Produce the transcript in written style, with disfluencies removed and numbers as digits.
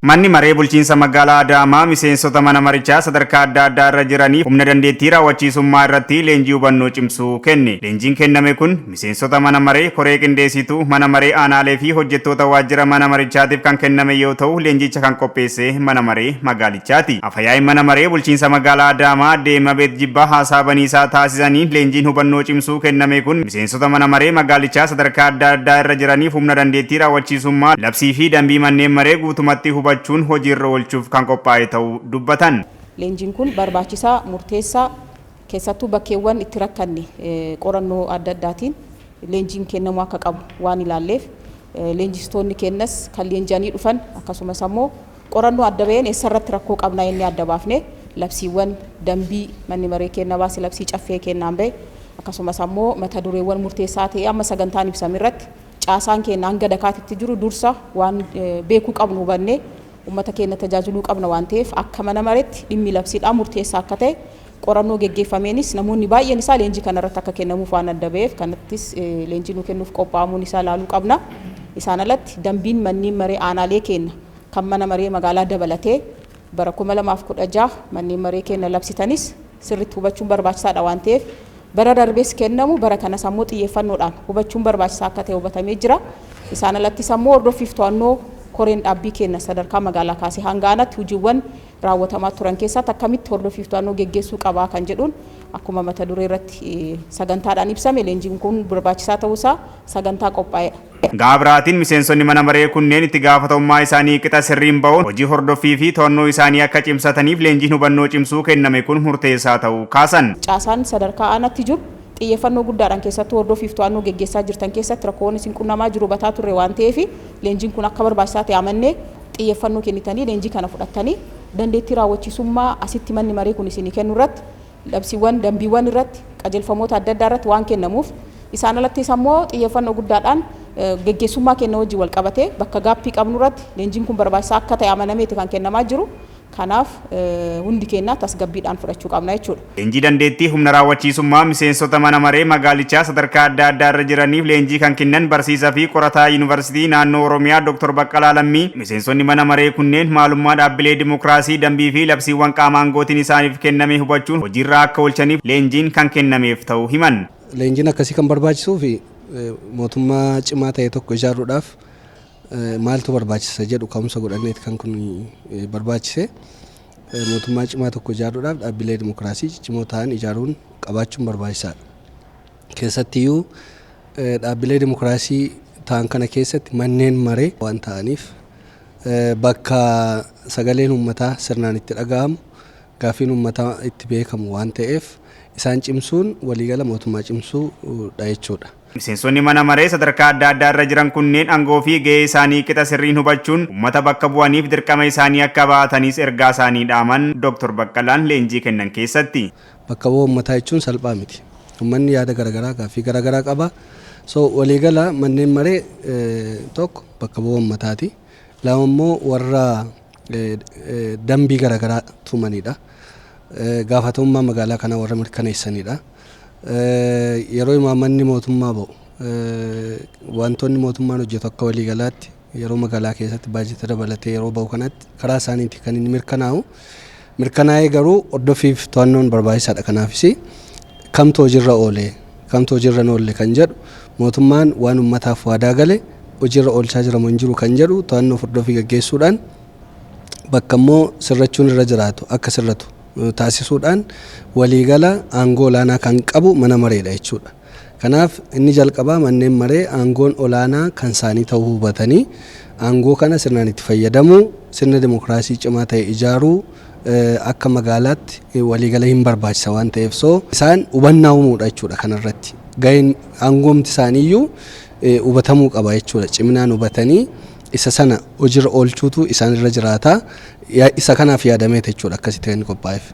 Manni maree bulchiinsa magaalaa Adaamaa miseensota mana marichaa sadarkaa adda addaa irra jiranii humna dandeettii raawwachiisummaa irratti leenjii hubannoo cimsuu kenne. Leenjiin kenname kun miseensota mana maree, koree qindeessituu, mana maree aanaalee fi hojjettoota waajjira mana marichaatiif kan kenname yoo ta'u, leenjicha kan qopheesse mana maree magaalichaati. Afyaa'in mana maree bulchiinsa magaalaa Adaamaa Deemabeet Jibbaa haasaa baniisaa taasisanii leenjiin hubannoo cimsuu kenname kun miseensota mana maree magaalichaa sadarkaa adda addaa irra jiraniif humna dandeettii raawwachiisummaa labsii fi dambii manneen maree guutumatti hubachuun hojiirra oolchuuf kan qophaa'e ta'uu dubbatan. Leenjiin kun barbaachisaa, murteessaa, keessattuu bakkeewwan itti rakkanne qorannoo adda addaatiin leenjiin kennamuu akka qabu waan ilaalleef, leenjistoonni kennas kan leenji'anii dhufan, akkasumas ammoo qorannoo adda baheen eessarratti rakkoo qabnaa inni adda baafne, labsiiwwan dambii manni maree kenna baase, labsii caffee kennaan bahe, akkasumas ammoo mata dureewwan murteessaa ta'e amma sagantaan ibsame irratti caasaan keenya hanga dakaatitti jiru dursa waan beekuu qabnu hubannee uummata keenya tajaajiluu qabna waan ta'eef, akka mana mareetti dhimmi labsiidhaan murteessaa akka ta'e qorannoo geggeeffameenis namoonni baay'een isaa leenjii kanarratti akka kennamuuf waan adda ba'eef, kanattis leenjii nu kennuuf qophaa'amuun isaa ilaaluu qabna. Isaan alatti dambiin manneen maree aanaalee keenya kan mana maree magaalaa dabalatee bara 2016 manneen maree keenya labsitanis sirriitti hubachuun barbaachisaadha waan ta'eef, bara darbees kennamu bara kanas ammoo xiyyeeffannoodhaan hubachuun barbaachisaa akka ta'e hubatamee jira. Isaan alattis ammoo hordoffiif to'annoo koreen dhaabbii keenya sadarkaa magaalaa kaasee hanga aanaatti hojiiwwan raawwatamaa turan keessatti akkamitti hordoffiif to'annoo geggeessuu qabaa kan jedhuun akkuma mata duree irratti sagantaadhaan ibsame leenjiin kun barbaachisaa ta'uusaa sagantaa qophaa'edha. Gama biraatiin miseensonni mana maree kunneen itti gaafatamummaa isaanii qixa sirriin ba'uun hojii hordoffii fi to'annoo isaanii akka cimsataniif leenjiin hubannoo cimsuu kenname kun murteessaa ta'uu kaasan. Caasaan sadarkaa aanaatti jiru xiyyeeffannoo guddaadhaan keessattuu hordoffiif to'annoo geggeessaa jirtan keessatti rakkoowwan isin qunnamaa jiru hubataa turre waan ta'eef, leenjiin kun akka barbaachisaa ta'e amannee xiyyeeffannoo kennitanii leenjii kana fudhattanii dandeettii raawwachiisummaa asitti manni maree kun isinii kennu irratti, labsiiwwan dambiiwwan irratti, qajeelfamoota adda addaa irratti waan kennamuuf, isaan alattis ammoo xiyyeeffannoo guddaadhaan geggeessummaa kenna wajjin wal qabatee bakka gaappii qabnu irratti leenjiin kun barbaachisaa akka ta'e amanameeti kan kennamaa jiru. Kanaaf hundi keenya tasgabbiidhaan fudhachuu qabna jechuudha. Leenjii dandeettii humna raawwachiisummaa miseensota mana maree magaalichaa sadarkaa adda addaa irra jiraniif leenjii kan kennan barsiisaa fi qorataa Yuunivarsiitii Naannoo Oromiyaa Dr. Baqqalaa Lammii, miseensonni mana maree kunneen maalummaa dhaabbilee dimokiraasii, dambii fi labsiiwwan qaama aangootiin isaaniif kenname hubachuun hojiirra akka oolchaniif leenjiin kan kennameef ta'uu himan. Leenjiin akkasii kan barbaachisuu fi mootummaa cimaa ta'e tokko ijaaruudhaaf maaltu barbaachisa jedhu ka'umsa godhanneeti kan kun barbaachise. Mootummaa cimaa tokko ijaaruudhaaf dhaabbilee dimokiraasii ciccimoo ta'an ijaaruun qabaachuun barbaachisaadha. Keessattiyyuu dhaabbilee dimokiraasii ta'an kana keessatti manneen maree waan ta'aniif, bakka sagaleen uummataa sirnaan itti dhaga'amu, gaaffiin uummataa itti beekamu waan ta'eef, isaan cimsuun waliigala mootummaa cimsuudha jechuudha. Miseensonni mana maree sadarkaa adda addaa irra jiran kunneen aangoo fi gahee isaanii qixa sirriin hubachuun uummata bakka bu'aniif dirqama isaanii akka baataniis ergaa isaanii dhaaman Dr. Baqqalaan leenjii kennan keessatti. Bakka bu'aa uummataa jechuun salphaa miti. Uummanni yaada garaagaraa, gaaffii garaagaraa qaba. So waliigala manneen maree tokko bakka bu'aa uummataati. Lama immoo warra dambii garaagaraa tumanidha. Gaafatamummaa magaalaa kanaa warra mirkaneessanidha. Yeroo imaammanni mootummaa ba'u, wantoonni mootummaan hojjetu akka waliigalaatti yeroo magaalaa keessatti baajata dabalatee yeroo ba'u kanatti karaa isaaniiti kan inni mirkanaa'u. Mirkanaa'ee garuu hordoffiif to'annoon barbaachisaadha. Kanaafis kamtu hojiirra oole, kamtu hojiirra hin oolle kan jedhu, mootummaan waan uummataaf waadaa gale hojiirra oolchaa jira moo hin jiru kan jedhu to'annoo hordoffii gaggeessuudhaan, bakka immoo sirrachuun irra jiraatu akka sirratu taasisuudhaan waliigala aangoo olaanaa kan qabu mana mareedha jechuudha. Kanaaf inni jalqabaa manneen maree aangoon olaanaa kan isaanii ta'uu hubatanii aangoo kana sirnaan itti fayyadamuu, sirna dimokiraasii cimaa ta'e ijaaruu akka magaalaatti waliigala hin barbaachisa waan ta'eef, so isaan hubannaa uumuudha jechuudha kanarratti. Gaheen aangoomti isaaniiyyuu hubatamuu qaba jechuudha. Ciminaan hubatanii isa sana hojiirra oolchuutu isaan irra jiraata. Isa kanaaf yaadameet jechuudha akkasitti kan inni qophaa'eef.